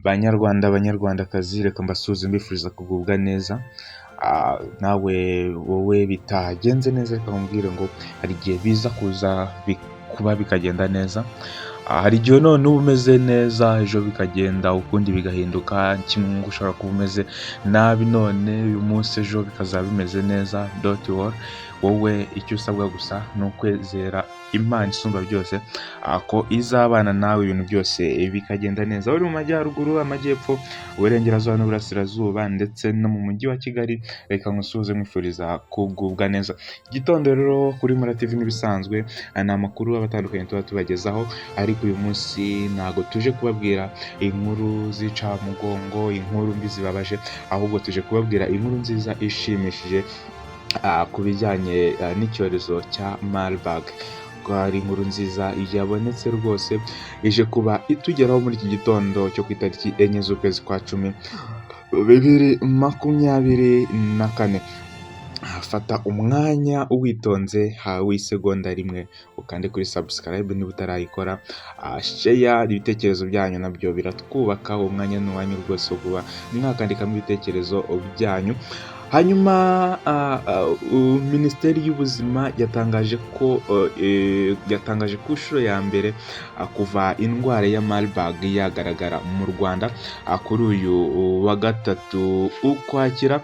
Banyarwanda, banyarwandakazi, reka mbasuhuze mbifuriza kugubwa neza. Nawe wowe bitagenze neza, reka nkubwire ngo hari igihe biza kuza kuba bikagenda neza. Hari igihe none uba umeze neza, ejo bikagenda ukundi bigahinduka, kimwe nk'uko ushobora kuba umeze nabi none uyu munsi, ejo bikazaba bimeze neza. Don't worry, wowe icyo usabwa gusa ni ukwizera Imana isumba byose ko izabana nawe, ibintu byose bikagenda neza. Uri mu majyaruguru, amajyepfo, uburengerazuba n'uburasirazuba ndetse no mu mujyi wa Kigali, reka nkusuhuze nkwifuriza kugubwa neza. Igitondo rero kuri Mura TV nk'ibisanzwe ni amakuru aba atandukanye tuba tubagezaho, ariko uyu munsi ntabwo tuje kubabwira inkuru z'incamugongo, inkuru mbi zibabaje, ahubwo tuje kubabwira inkuru nziza ishimishije ku bijyanye n'icyorezo cya Marburg. Hari inkuru nziza yabonetse rwose, ije kuba itugeraho muri iki gitondo cyo ku itariki 4 z'ukwezi kwa 10 2024. Fata umwanya witonze w'isegonda rimwe ukande kuri subscribe niba utarayikora, share ibitekerezo byanyu nabyo biratwubaka, uwo mwanya ni uwanyu rwose wo kuba mwakandikamo ibitekerezo byanyu. Hanyuma Minisiteri y'Ubuzima yatangaje ku nshuro ya mbere kuva indwara ya Marburg yagaragara mu Rwanda, kuri uyu wa gatatu Ukwakira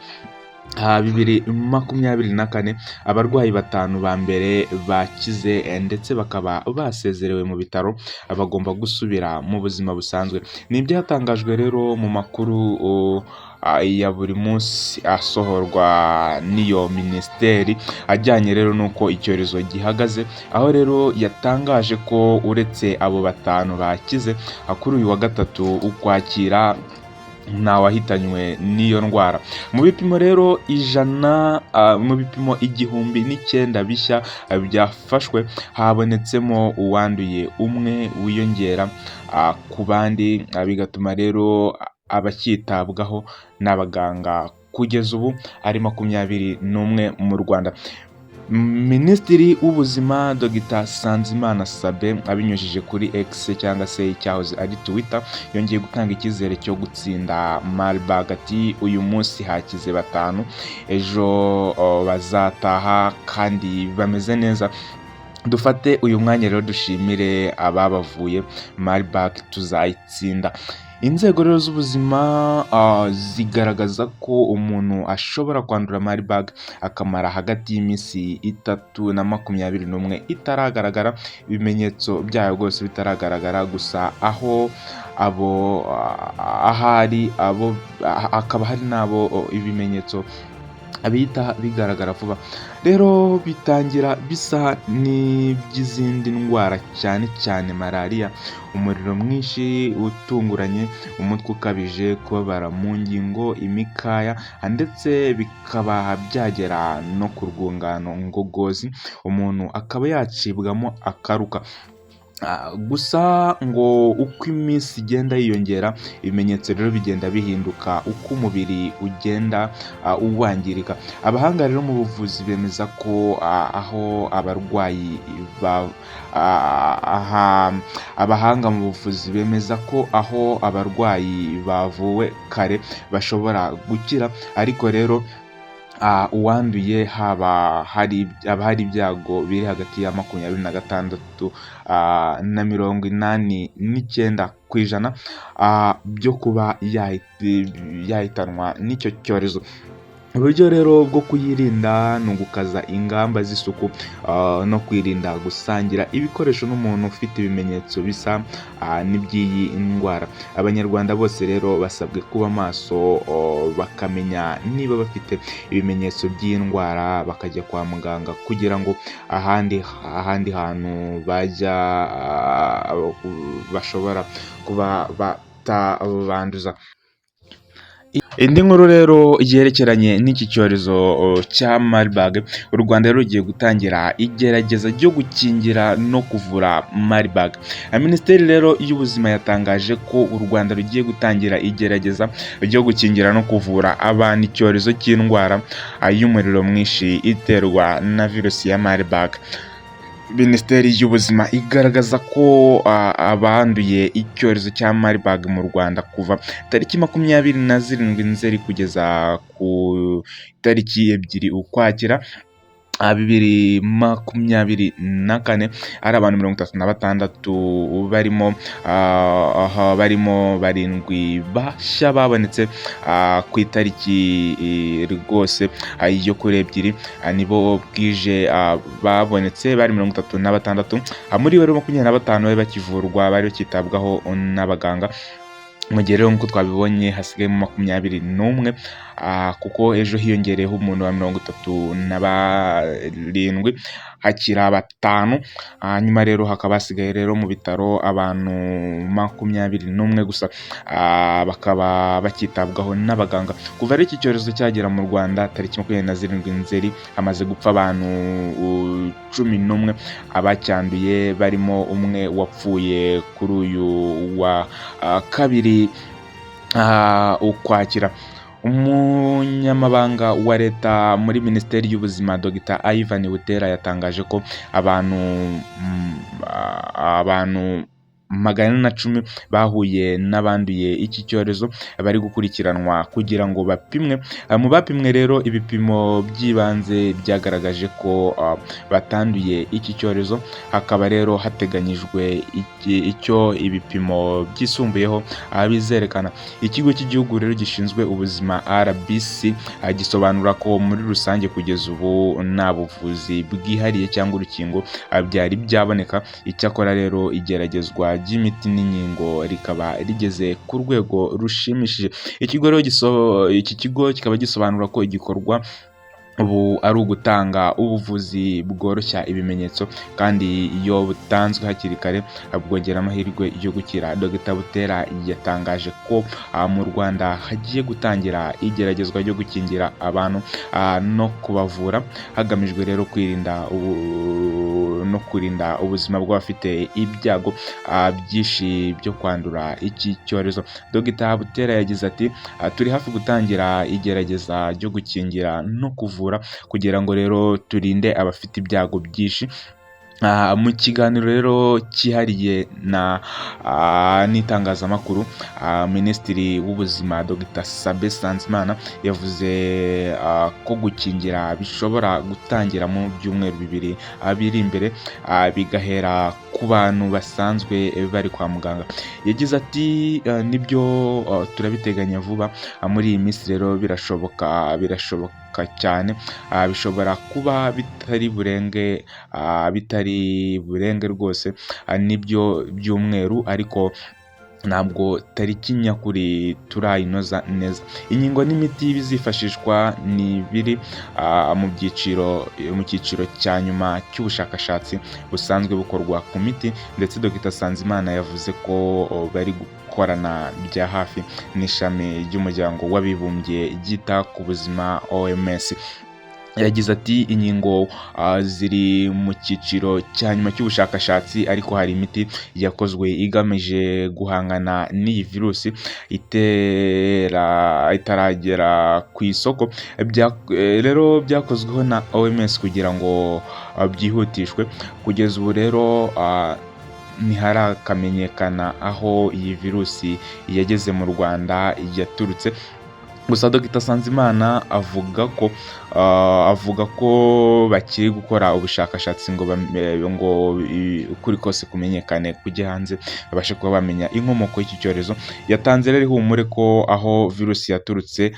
2024, abarwayi batanu ba mbere bakize ndetse bakaba basezerewe mu bitaro, bagomba gusubira mu buzima busanzwe. Ni ibyatangajwe rero mu makuru ya buri munsi asohorwa n'iyo minisiteri, ajyanye rero n'uko icyorezo gihagaze, aho rero yatangaje ko uretse abo batanu bakize, kuri uyu wa gatatu Ukwakira ntawahitanywe n'iyo ndwara. Mu bipimo rero 100, mu bipimo 1009 bishya byafashwe, habonetsemo uwanduye umwe wiyongera ku bandi, bigatuma rero abacyitabwaho n'abaganga kugeza ubu ari 21 mu Rwanda. Minisitiri w'Ubuzima Dr Nsanzimana Sabin, abinyujije kuri X cyangwa se icyahoze ari Twitter, yongeye gutanga icyizere cyo gutsinda Marburg, ati: "Uyu munsi hakize batanu, ejo bazataha kandi bameze neza. Dufate uyu mwanya rero dushimire ababavuye, Marburg tuzayitsinda." Inzego rero z'ubuzima zigaragaza ko umuntu ashobora kwandura Marburg akamara hagati y'iminsi 3 na 21 itaragaragara, ibimenyetso byayo rwose bitaragaragara, gusa aho abo ahari abo hakaba hari n'abo ibimenyetso bihita bigaragara vuba. Rero bitangira bisa n'iby'izindi ndwara, cyane cyane malariya: umuriro mwinshi utunguranye, umutwe ukabije, kubabara mu ngingo, imikaya, ndetse bikaba byagera no ku rwungano ngogozi, umuntu akaba yacibwamo akaruka. Gusa ngo uko iminsi igenda yiyongera, ibimenyetso rero bigenda bihinduka uko umubiri ugenda wangirika. Abahanga rero mu buvuzi bemeza ko aho abarwayi abahanga mu buvuzi bemeza ko aho abarwayi bavuwe kare bashobora gukira, ariko rero uwanduye haba hari ibyago biri hagati ya 26 na 89% byo kuba yahitanwa n'icyo cyorezo. Uburyo rero bwo kuyirinda ni ugukaza ingamba z'isuku no kwirinda gusangira ibikoresho n'umuntu ufite ibimenyetso bisa n'iby'iyi ndwara. Abanyarwanda bose rero basabwe kuba maso, bakamenya niba bafite ibimenyetso by'iyi ndwara, bakajya kwa muganga kugira ngo ahandi hantu bajya bashobora kuba batabanduza. Indi nkuru rero yerekeranye n'iki cyorezo cya Marburg, u Rwanda rero rugiye gutangira igerageza ryo gukingira no kuvura Marburg. Minisiteri rero y'Ubuzima yatangaje ko u Rwanda rugiye gutangira igerageza ryo gukingira no kuvura abantu icyorezo cy'indwara y'umuriro mwinshi iterwa na virusi ya Marburg. Minisiteri y'Ubuzima igaragaza ko abanduye icyorezo cya Marburg mu Rwanda kuva tariki 27 Nzeri kugeza ku itariki 2 Ukwakira 2024 ari abantu 36, barimo barindwi bashya babonetse ku itariki rwose yo kuri 2, nibo bwije babonetse bari 36. Muri bo rero 25 bari bakivurwa, bari bakitabwaho n'abaganga, mu gihe rero nk'uko twabibonye hasigayemo 21, kuko ejo hiyongereyeho umuntu wa 37, hakira batanu. Hanyuma rero hakaba hasigaye rero mu bitaro abantu 21 gusa, bakaba bakitabwaho n'abaganga. Kuva rero iki cyorezo cyagera mu Rwanda tariki 27 Nzeri, hamaze gupfa abantu 11 abacyanduye, barimo umwe wapfuye kuri uyu wa 2 Ukwakira. Umunyamabanga wa Leta muri Minisiteri y'Ubuzima, Dr Ivan Butera, yatangaje ko abantu 410 bahuye n'abanduye iki cyorezo bari gukurikiranwa kugira ngo bapimwe. Mu bapimwe rero, ibipimo by'ibanze byagaragaje ko batanduye iki cyorezo, hakaba rero hateganyijwe icyo ibipimo byisumbuyeho bizerekana. Ikigo cy'Igihugu rero gishinzwe Ubuzima, RBC, gisobanura ko muri rusange kugeza ubu nta buvuzi bwihariye cyangwa urukingo byari byaboneka. Icyakora rero igeragezwa ry'imiti n'inkingo rikaba rigeze ku rwego rushimishije. Iki kigo kikaba gisobanura ko igikorwa ubu ari ugutanga ubuvuzi bworoshya ibimenyetso, kandi iyo butanzwe hakiri kare bwongera amahirwe yo gukira. Dr Butera yatangaje ko mu Rwanda hagiye gutangira igeragezwa ryo gukingira abantu no kubavura, hagamijwe rero kwirinda no kurinda ubuzima bw'abafite ibyago byinshi byo kwandura iki cyorezo. Dr Butera yagize ati: "Turi hafi gutangira igerageza ryo gukingira no kuvura kugira ngo rero turinde abafite ibyago byinshi." Mu kiganiro rero cyihariye na n'itangazamakuru, Minisitiri w'Ubuzima Dr Sabin Nsanzimana yavuze ko gukingira bishobora gutangira mu byumweru 2 biri imbere, bigahera ku bantu basanzwe bari kwa muganga. Yagize ati: "Nibyo, turabiteganya vuba muri iyi minsi rero, birashoboka, birashoboka cyane, bishobora kuba bitari burenge rwose nibyo byumweru, ariko ntabwo tariki nyakuri turayinoza neza." Inkingo n'imiti bizifashishwa ni biri mu cyiciro cya nyuma cy'ubushakashatsi busanzwe bukorwa ku miti, ndetse Dr Nsanzimana yavuze ko bari gukorana bya hafi n'Ishami ry'Umuryango w'Abibumbye ryita ku Buzima, OMS. Yagize ati: "Inkingo ziri mu cyiciro cya nyuma cy'ubushakashatsi, ariko hari imiti yakozwe igamije guhangana n'iyi virusi itera itaragera ku isoko. Rero byakozweho na OMS kugira ngo byihutishwe. Kugeza ubu rero ntiharakamenyekana aho iyi virusi yageze mu Rwanda yaturutse." Gusa Dr Nsanzimana avuga ko bakiri gukora ubushakashatsi ngo ukuri kose kumenyekane, kujye hanze, babashe kuba bamenya inkomoko y'iki cyorezo. Yatanze rero ihumure ko aho virusi yaturutse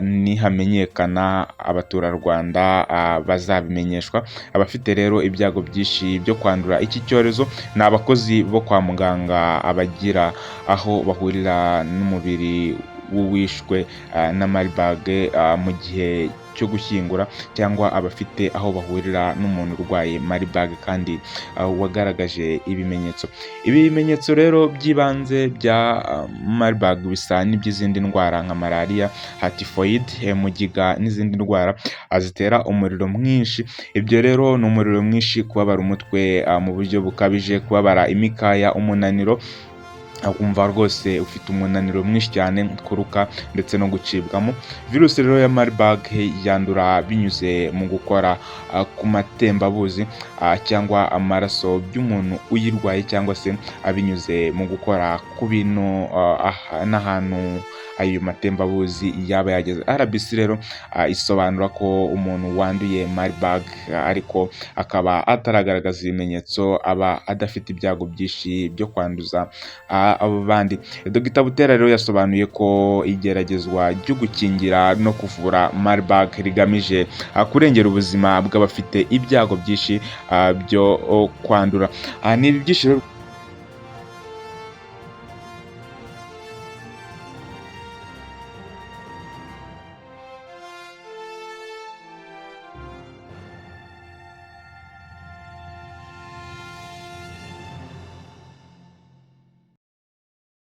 nihamenyekana abaturarwanda bazabimenyeshwa. Abafite rero ibyago byinshi byo kwandura iki cyorezo ni abakozi bo kwa muganga, abagira aho bahurira n'umubiri w'uwishwe na Marburg mu gihe cyo gushyingura, cyangwa abafite aho bahurira n'umuntu urwaye Marburg kandi wagaragaje ibimenyetso. Ibi bimenyetso rero by'ibanze bya Marburg bisa n'iby'izindi ndwara nka malariya, typhoid, mugiga n'izindi ndwara zitera umuriro mwinshi. Ibyo rero ni umuriro mwinshi, kubabara umutwe mu buryo bukabije, kubabara imikaya, umunaniro. Ukumva rwose ufite umunaniro mwinshi cyane, kuruka ndetse no gucibwamo. Virusi rero ya Marburg yandura binyuze mu gukora ku matembabuzi cyangwa amaraso by'umuntu uyirwaye, cyangwa se binyuze mu gukora ku bintu n'ahantu ayo matembabuzi yaba yageze. RBC rero isobanura ko umuntu wanduye Marburg ariko akaba ataragaragaza ibimenyetso aba adafite ibyago byinshi byo kwanduza abandi. Dr Butera rero yasobanuye ko igeragezwa ryo gukingira no kuvura Marburg rigamije kurengera ubuzima bw'abafite ibyago byinshi byo kwandura. Ni ibi byinshi rero.